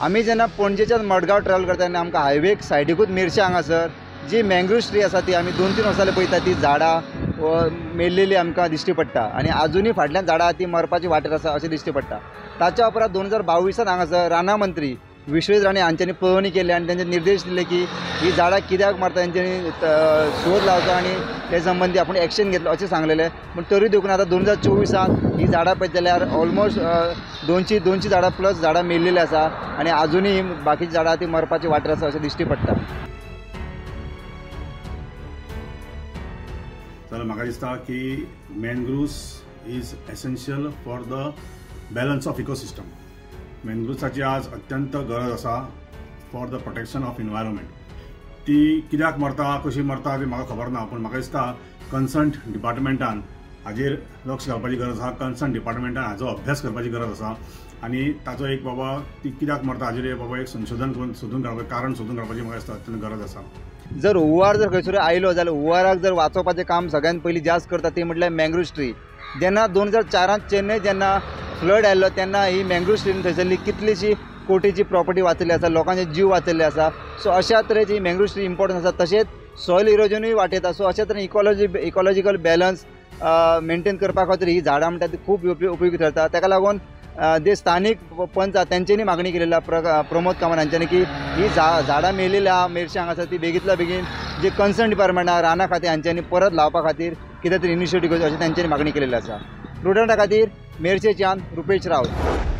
आमी जेन्ना पणजेच्यान मडगांव ट्रॅवल करता तेन्ना आमकां हायवेक सायडीकूच मेरशे हांगासर जी मँग्रूव ट्री आसा ती आमी 2-3 वर्सां पळयता ती झाडां मेल्लेली आमकां दिश्टी पडटा आनी आजुनूय फाटल्यान झाडां ती मरपाची वाटेर आसा अशें दिश्टी पडटा. ताच्या उपरांत 2022 हांगासर रानां मंत्री विश्वजीत राणे हांच्यांनी पळोवणी केली आनी तांचे निर्देश दिले की ही झाडां कित्याक मरता तेंच्यांनी शोध लावचो आनी ते संबंदी आपूण एक्शन घेतलो अशें सांगलेलें. पूण तरी देखून आतां 2024 ही झाडां पळयत जाल्यार ऑलमोस्ट 200 झाडां प्लस झाडां मेल्लेली आसा आनी आजुनूय बाकीची झाडां ती मरपाची वाटेर आसा अशें दिश्टी पडटा. जाल्यार म्हाका दिसता की mangroves is essential for the balance of ecosystem. मॅनग्रुव्साची आज अत्यंत गरज आसा for the protection of environment. ती कित्याक मरता, कशी मरता ती म्हाका खबर ना, पूण म्हाका दिसता कन्सर्न डिपार्टमेंटान हाजेर लक्ष घालपाची गरज आसा. कन्सर्न डिपार्टमेंटान हाजो अभ्यास करपाची गरज आसा आनी ताचो एक बाबा ती कित्याक मरता हाजेर बाबा एक संशोधन करून सोदून काडपाचें, कारण सोदून काडपाची म्हाका दिसता अत्यंत गरज आसा. जर हुंवार जर खंयसर आयलो जाल्यार हुंवाराक जर वाचोवपाचें काम सगळ्यान पयलीं जास्त करता ती म्हटल्यार मँग्रूव ट्री. जेन्ना 2004 चेन्नय जेन्ना फ्लड आयलो तेन्ना ही मँग्रूव ट्रीन थंयसरली कितलीशी कोटीची प्रॉपर्टी वाचयल्ली आसा, लोकांचे जीव वाचयल्ले आसा. सो अशा तरेची मँग्रूव ट्री इम्पॉर्टंट आसा. तशेंच सॉयल इरोजनूय वाटयता. सो अशा तरेन इकॉलॉजिकल बॅलन्स मेंटेन करपा खातीर ही झाडां म्हणटा ती खूब उपयोगी ठरता. ताका लागून जे स्थानीक पंच आसा तेंच्यांनी मागणी केलेली आसा प्रमोद कामत हांच्यांनी की ही झाडां मेलेली आसा मेरशे हांगासर ती बेगींतल्या बेगीन जे कन्सर्न डिपार्टमेंट आसा रानां खातें हांच्यांनी परत लावपा खातीर कितें तरी इनिशिएटीव घेवचें अशें तेंच्यांनी मागणी केलेली आसा. प्रुडंटा खातीर मेरशेच्यान रुपेश रावत.